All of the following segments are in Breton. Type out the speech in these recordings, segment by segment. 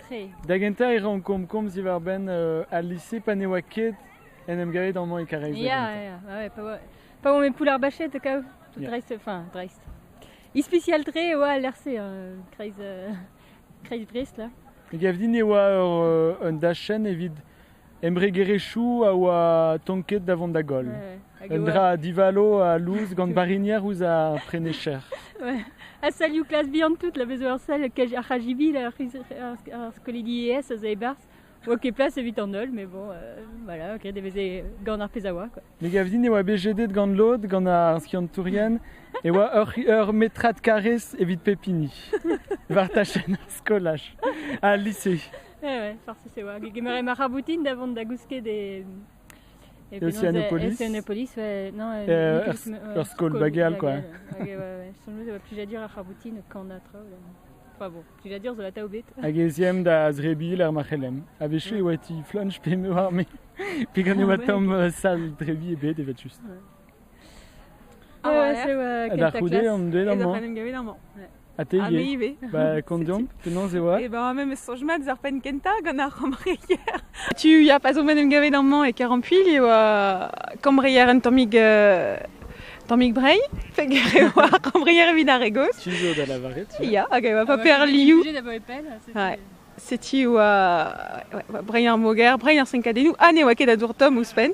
Tre. Da gentañ e rankomp komz diwar-benn al lise pa ne oa ket en em gavet amañ e Karaez da Ya, gentañ. ya, ouais, pa oa pa oamp e Poull-ar-Bached kav dreist, enfin dreist. Ispisial-tre e oa al lec'h-se, hein, kreiz, kreiz Brest là. Me gav din e oa ur, un dachenn evit embregerezhioù a oa tonket da vont da goll. Hag e Un oa dra divalo ha lous gant barrinier ouzh ar prenecher. Ouais. Ha salioù klas bihan tout, là, bez zo ur sal ar c'hGB, là, ar skolidi ES a zo e-barzh. Oa ket plas evit an holl, mais bon, voilà, graet e veze gant ar pezh a oa, quoi. Me gav din e oa bet jedet gant lod, gant ar skiantourien, e oa ur metrad karrez evit pep hini. War tachenn ar skolaj, al lise. Ouais, ouais, farsus e oa. Hag e gemere ma c'harboutin da vont da gousket e... E Océanopolis. Océanopolis, ouais. Non, ur skol bageal, quoi. Hag ouais, ouais. Soñj e oa plijadur ar c'harboutin o kannañ traoù. Enfin bon, plijadur zo atav bet. Hag ez eemp da zrebiñ lec'h ma c'hellem. A-wechoù e oa ti flunch pe me oar me. Peogwir ne oa tamm sal drebiñ ebet evel-just. Ah ouais, c'est oa Da kentañ c'houde klas. on deuet Ez amañ. a en em gavet amañ. Ha te Ha me ivez? ivez. Ba kont deomp, penaos e oa? Eh ben, me 'meus soñj mat eus ar penn kentañ gant ar c'hambreier. Tu ya, pa zo en em gavet amañ e Kerampuilh e oa kambreier un tammig tammig brein, peger e oa ar c'hambreier evit ar re gozh. Tu zo da lavaret. Ya, hag e oa paper liv. Ouais. Setu oa ouais, brein ar moger, brein ar senkadennoù, ha ne oa ket a dour tomm ouzhpenn.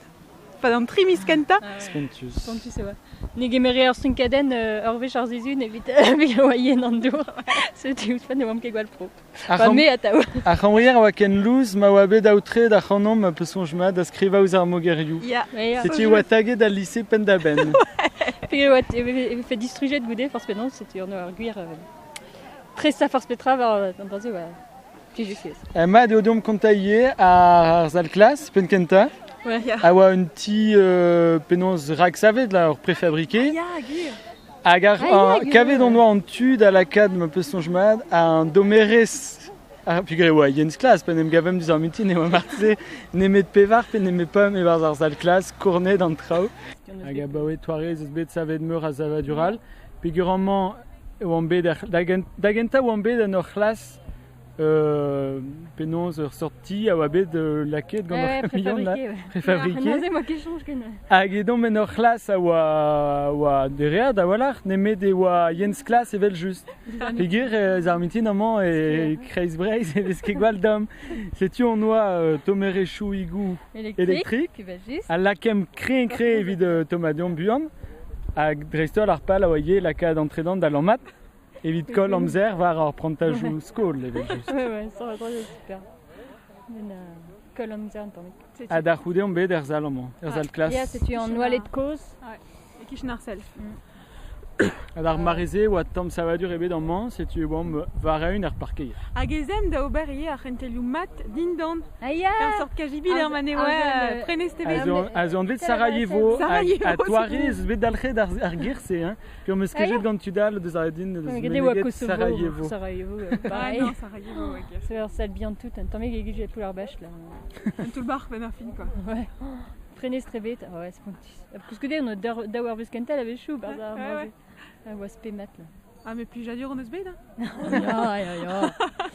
Pad an tri miz kentañ. Spontus. Spontus e oa. Ne gemere ur strinkadenn ur wech ar sizhun evit evit oa yen an dour. Setu ouzhpenn ne oamp ket gwall propr. Enfin, me atav. Ar c'hambreier a oa ken lous ma oa bet aotreet ac'hanomp ma peus soñj mat da skrivañ ouzh ar mogerioù. Ya. Setu e oa taget al lise penn-da-benn. Peogwir e oa e vefe distrujet goude forzh penaos, setu an ar gwir tresañ forzh petra war an dra-se oa plijus. Mat eo deomp kontañ ivez ar sal-klas penn-kentañ. Ouais. A oa un ti penaos raksavet là, ur préfabriqué. Ya, gwir. Hag ar, Ah, ya, gwir. kavet on oa an tu da lakaat ma peus soñj mat un domerez ar peogwir e oa Jens Klas pa en em gavemp diouzh ar mintin e oa marteze nemet pevar pe nemet pemp e-barzh ar sal-klas kournet an traoù. Hag abaoe toare ez eus bet savet meur a savadur all. Peogwir amañ e oamp bet er, da gentañ oamp bet en ur c'hlas penaos ur seurt ti a oa bet lakaet gant ur c'hamion là, préfabriqué. Neuze 'moa ket soñj ken. Hag edomp en ur c'hlas a oa, oa dereat a-walc'h, nemet e oa Jens Klas evel-just. Peogwir ez ar mintin amañ e kreiz Breizh e vez ket gwall domm. Setu hon oa tommerezhioù-igoù elektrik a lakaemp kreñv-kreñv evit tommañ deomp buan. Hag dreist-holl ar pal a oa ivez lakaat an tredan da lammat. Evit koll amzer war ar prantajoù skol evel-just. Ouais, ouais, ça va super. Men, koll amzer un tammig. Ha da c'houde omp bet er sal amañ, er sal klas. Ya, setu an oaled kozh. Ouais. E-kichen ar sel. Ha d'ar mare-se e oa tamm savadur ebet amañ, setu e oamp war-eeun er parkeier. Hag ez aemp da ober ivez ar c'hentelioù mat dindan. Ah ya! Ur sort KGB lec'h ma ne oa prenest ebet. A zo anvet Sarajevo. Ha toare ez eus bet dalc'het ar ger-se. Hein. Peogwir 'm eus kejet gant tud all deus ar din deus meneget Sarajevo. Sarajevo, pareil. Non, Sarajevo, ouais. C'est ur salle bien toute, un tammig e poull ar bach là. Un toull-bac'h benn ar fin quoi. Ouais. Prenestr ebet, ah ouais, spontus. Koulskoude on a daou eurvezh kentel a-wechoù barzh ar Ouais, ouais. Ah, oa spemat là. Ah mais plijadur hon eus bet hein. Ya, ya, ya.